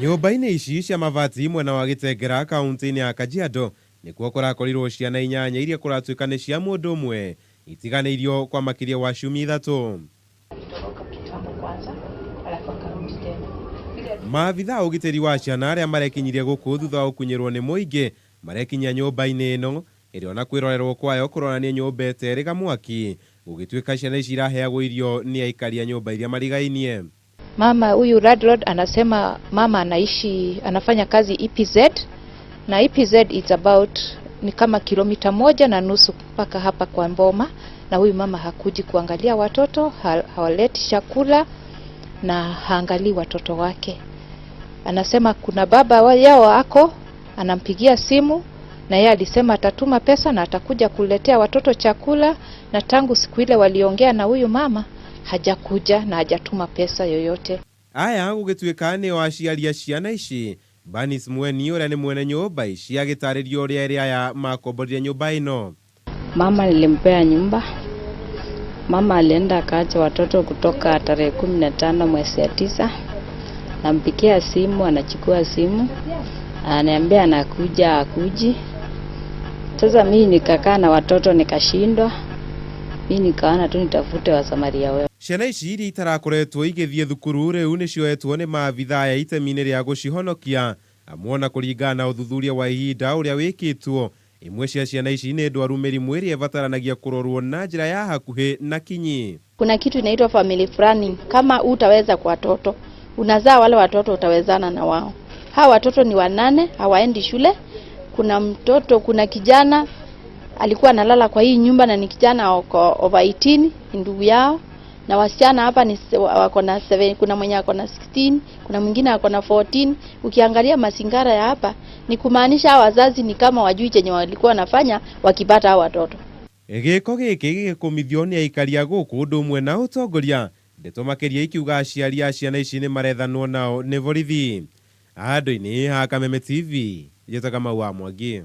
Nyũmba-inĩ ici cia mabati mwena wa Gĩtengera kaunti-inĩ ya Kajiado nĩkuo kũrakorirwo ciana inyanya iria kũratuĩka nĩ cia mũndũ ũmwe itiganĩirio kwa makĩria wa ciumia 3. Maabitha a ũgitĩri wa ciana arĩa marekinyirie gũkũ thutha wa gũkunyĩrwo nĩ mũingĩ marekinyia nyũmba-inĩ ĩno ĩrĩa ona kwĩrorerwo kwayo kũronania nyũmba ĩterĩga mwaki gũgĩtuĩka ciana ici iraheagwo irio nĩ aikari a nyũmba iria marigainie. Mama huyu landlord anasema mama anaishi, anafanya kazi EPZ, na EPZ is about ni kama kilomita 1.5 mpaka hapa kwa Mboma, na huyu mama hakuji kuangalia watoto, hawaleti chakula na haangalii watoto wake. Anasema kuna baba yao ako anampigia simu na yeye alisema atatuma pesa na atakuja kuletea watoto chakula, na tangu siku ile waliongea na huyu mama hajakuja na hajatuma pesa yoyote. Aya gũgĩtuĩka nĩo aciari a ciana ici. Banis Mweni ũrĩa nĩ mwene nyũmba ici agĩtarĩria ũrĩa erĩ aya makomborire nyũmba ĩno. Mama nilimpea nyumba. Mama alienda akaacha watoto kutoka tarehe 15 mwezi ya 9. Nampigia simu, anachukua simu, ananiambia anakuja, akuji. Sasa mimi nikakaa na watoto nikashindwa. Mimi nikaona tu nitafute wasamaria wema. Ciana ici iria itarakoretwo igĩthiĩ thukuru rĩu nĩcioetwo nĩ maabitha aya itemi-inĩ rĩa gũcihonokia amuona kũringana na ũthuthuria wa ihinda ũrĩa wĩkĩtwo imwe cia ciana ici nĩ ndwaru mĩrimũ ĩrĩa ĩbataranagia kũrorwo na njĩra ya hakuhĩ na kinyi. Kuna kitu inaitwa family planning. Kama utaweza kwa watoto, unazaa wale watoto utawezana na wao. Hawa watoto ni 8, hawaendi shule. Kuna mtoto, kuna kijana alikuwa analala kwa hii nyumba na ni kijana wako over 18, ni ndugu yao. Na wasichana hapa ni wako na 7, kuna mwenye ako na 16, kuna mwingine ako na 14. Ukiangalia mazingara ya hapa ni kumaanisha hawa wazazi ni kama wajui chenye walikuwa wanafanya wakipata hawa watoto. Gĩko gĩkĩ gĩgĩkũmithio nĩ aikari a gũkũ ũndũ ũmwe na ũtongoria ndeto makĩria ikiuga aciari a ciana ici nĩ marethanwo nao nĩ borithi. Andũ-inĩ ha Kameme TV, njĩtaga Kamau wa Mwangi.